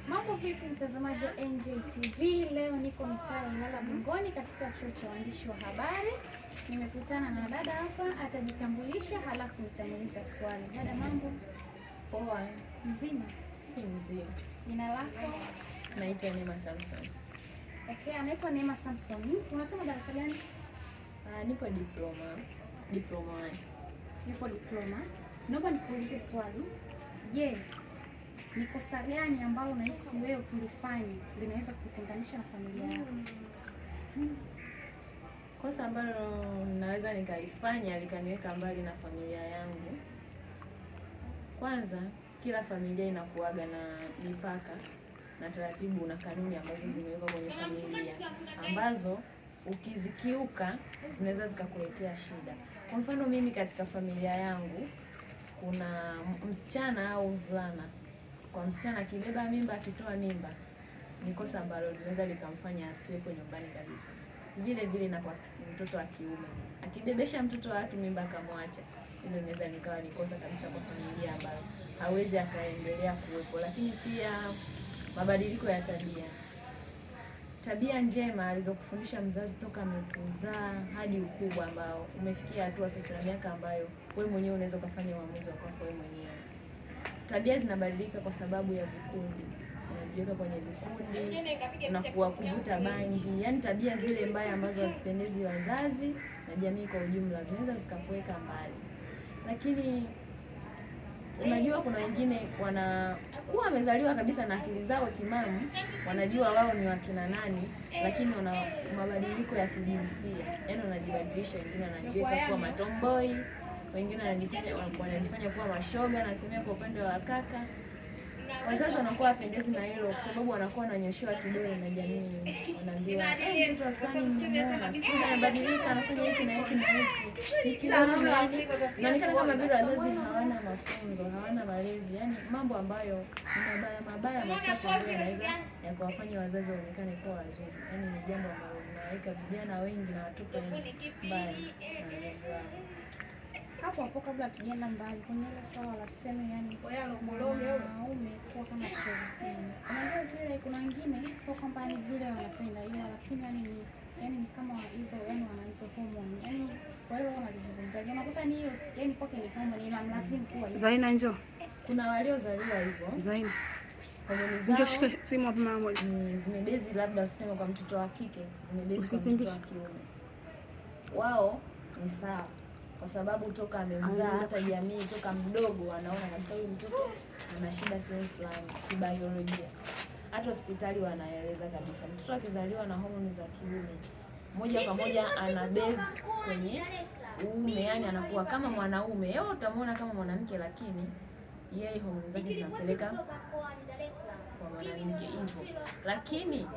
Mambo vipi mtazamaji wa NJTV? Leo niko mitaa ya Ilala Bungoni katika chuo cha waandishi wa habari. Nimekutana na dada hapa, atajitambulisha halafu nitamuuliza swali. Dada, mambo? Poa. Mzima? Mzima. Jina lako? Naitwa Neema Samson. Okay, anaitwa Neema Samson. Unasoma darasa gani? Nipo diploma. Diploma 1. Nipo diploma. Naomba nikuulize swali. Je, ni kosa gani ambalo unahisi wewe ukilifanya linaweza kukutenganisha na familia yako? Kosa ambalo naweza nikalifanya likaniweka mbali na familia yangu, kwanza, kila familia inakuaga na mipaka na taratibu na kanuni ambazo zimewekwa kwenye familia ambazo ukizikiuka zinaweza zikakuletea shida. Kwa mfano, mimi katika familia yangu kuna msichana au mvulana. Kwa msichana akibeba mimba, akitoa mimba, ni kosa ambalo linaweza likamfanya asiwepo nyumbani kabisa. Vile vile na kwa mtoto wa kiume akibebesha mtoto wa watu mimba akamwacha, hilo linaweza likawa ni kosa kabisa kwa familia ambayo hawezi akaendelea kuwepo. Lakini pia mabadiliko ya tabia, tabia njema alizokufundisha mzazi toka amekuzaa hadi ukubwa ambao umefikia hatua sasa ya miaka ambayo wewe mwenyewe unaweza ukafanya uamuzi wa kwako wewe mwenyewe. Tabia zinabadilika kwa sababu ya vikundi, unajiweka kwenye vikundi, unakuwa kuvuta bangi, yaani tabia zile mbaya ambazo hazipendezi wazazi na jamii kwa ujumla zinaweza zikakuweka mbali. Lakini unajua kuna wengine wanakuwa wamezaliwa kabisa na akili zao timamu, wanajua wao ni wakina nani, lakini wana mabadiliko ya kijinsia, yaani wanajibadilisha. Wengine wanajiweka kuwa matomboi, wengine wanajifanya kuwa mashoga. Nasemea kwa upande wa kaka, wazazi wanakuwa wapendezi na hilo, kwa sababu wanakuwa wananyoshewa kidole na jamii, wanaambiwa mtoto fulani mmemuona siku hizi amebadilika, anafanya hiki na hiki na hiki, ni kiume. Yani inaonekana kama vile wazazi hawana mafunzo, hawana malezi, yani mambo ambayo ni mabaya mabaya machafu ambayo yanaweza yakawafanya wazazi waonekane kuwa wazuri. Yani ni jambo ambalo linaweka vijana wengi na watoto wengi mbali na wazazi wao. Hapo hapo kabla tujaenda mbali kwenye hilo swala la tuseme, yani mwanaume kuwa kama shoga. Unajua zile kuna wengine sio kwamba ni vile wanapenda ila lakini yani ni yani ni kama hizo yani wana hizo homoni. Yani kwa hiyo wanalizungumzaje? Unakuta ni hiyo yani kwake ni homoni ila mlazimu kuwa hivyo. Zaina njoo. Kuna waliozaliwa hivyo. Zaina. Homoni Njoo zao shika simu hapa mama moja. ni zimebezi, labda tuseme kwa mtoto wa kike zimebezi kwa mtoto wa kiume. Wao ni sawa kwa sababu toka amemzaa hata jamii toka mdogo wanaona kabisa huyu mtoto ana shida sehemu fulani kibiolojia. Hata hospitali wanaeleza kabisa mtoto akizaliwa na homoni za kiume moja kwa moja ana base kwenye uume, yani anakuwa kama mwanaume. Yeye utamuona kama mwanamke, lakini yeye homoni zake zinampeleka kwa mwanamke hivyo. Lakini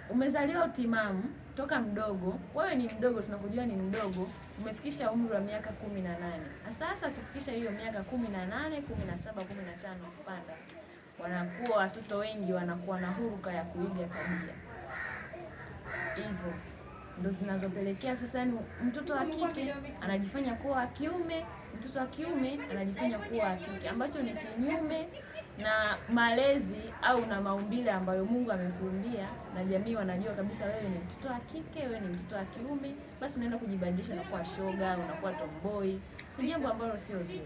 umezaliwa utimamu toka mdogo, wewe ni mdogo, tunakujua ni mdogo, umefikisha umri wa miaka 18. Sasa ukifikisha hiyo miaka 18, 17, 15 kupanda, wanakuwa watoto wengi wanakuwa na huruka ya kuiga tabia, hivyo ndo zinazopelekea sasa, ni mtoto wa kike anajifanya kuwa wa kiume, mtoto wa kiume anajifanya kuwa wa kike, ambacho ni kinyume na malezi au na maumbile ambayo Mungu amekuumbia, na jamii wanajua kabisa wewe ni mtoto wa kike, wewe ni mtoto wa kiume, basi unaenda kujibadilisha, unakuwa shoga, unakuwa tomboy. Ni jambo ambalo sio zuri.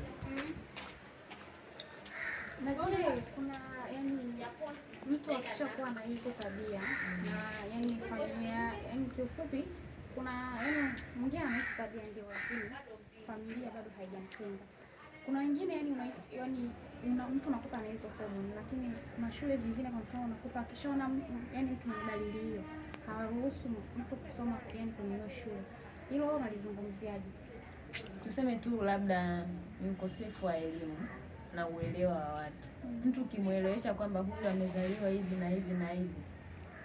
Na je, kuna yani mtu akishakuwa na hizo tabia na yani familia, yani kiufupi, kuna yani mwingine ana hizo tabia ndio, lakini familia bado haijamtenga. Kuna wengine yani unahisi yani mtu unakuta ana hizo homoni, lakini kuna shule zingine, kwa mfano unakuta akishaona yani mtu mwenye dalili hiyo hawaruhusu mtu kusoma yani kwenye hiyo shule. Hilo wewe unalizungumziaje? Tuseme tu labda ni ukosefu wa elimu na uelewa wa watu. Mtu ukimwelewesha kwamba huyu amezaliwa hivi na hivi na hivi,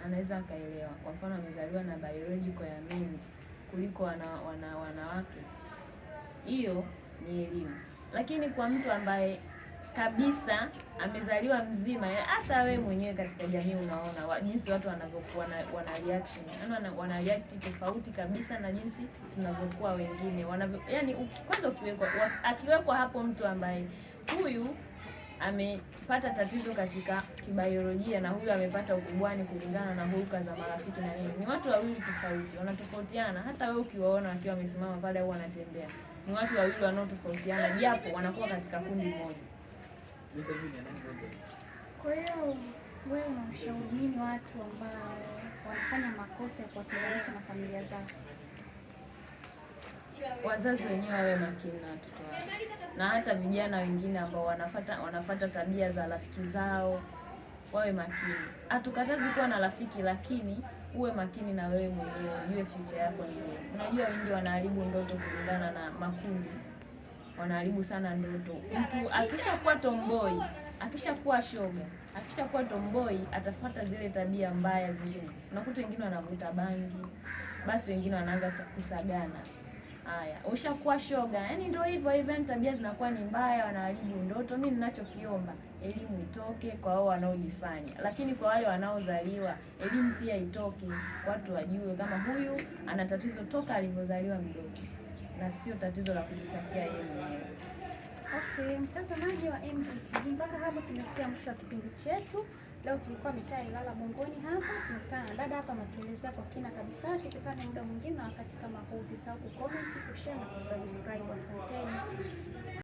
anaweza akaelewa. Kwa mfano amezaliwa na biological ya means kuliko wanawake, hiyo ni elimu. Lakini kwa mtu ambaye kabisa amezaliwa mzima, hata we mwenyewe katika jamii unaona jinsi watu wanavyokuwa na wana reaction, yaani wana react tofauti kabisa na jinsi tunavyokuwa wengine wanavyo, yani kwanza ukiwekwa akiwekwa hapo mtu ambaye huyu amepata tatizo katika kibiolojia na huyu amepata ukubwani kulingana na huruka za marafiki na nini, ni watu wawili tofauti, wanatofautiana. Hata wewe ukiwaona wakiwa wamesimama pale au wanatembea, ni watu wawili wanaotofautiana, japo wanakuwa katika kundi moja. Kwa hiyo wewe unawashauri nini watu ambao wanafanya makosa ya kuwatenganisha na familia zao? Wazazi wenyewe wawe makini na watoto wao, na hata vijana wengine ambao wanafata tabia za rafiki zao wawe makini. Hatukatazi kuwa na rafiki, lakini uwe makini na wewe mwenyewe, ujue future yako ni nini. Unajua wengi wanaharibu ndoto kulingana na makundi, wanaharibu sana ndoto. Mtu akishakuwa tomboy, akishakuwa shoga, akishakuwa tomboy atafuata zile tabia mbaya zingine. Unakuta wengine wanavuta bangi, basi wengine wanaanza kusagana. Haya, ushakuwa shoga, yaani ndio hivyo hivyo, yaani tabia zinakuwa ni mbaya, wanaharibu ndoto. Mimi ninachokiomba elimu itoke kwa wao wanaojifanya, lakini kwa wale wanaozaliwa elimu pia itoke, watu wajue kama huyu ana tatizo toka alivyozaliwa mdogo, na sio tatizo la kujitakia yeye mwenyewe. Okay, mtazamaji wa MGTV, mpaka hapo tumefikia mwisho wa kipindi chetu. Leo tulikuwa mitaa ya Ilala Bongoni hapa, tumekutana na dada hapa ametuelezea kwa kina kabisa. Tukutane muda mwingine na wakati kama huu. Usisahau kucomment, kushare na kusubscribe. Asanteni.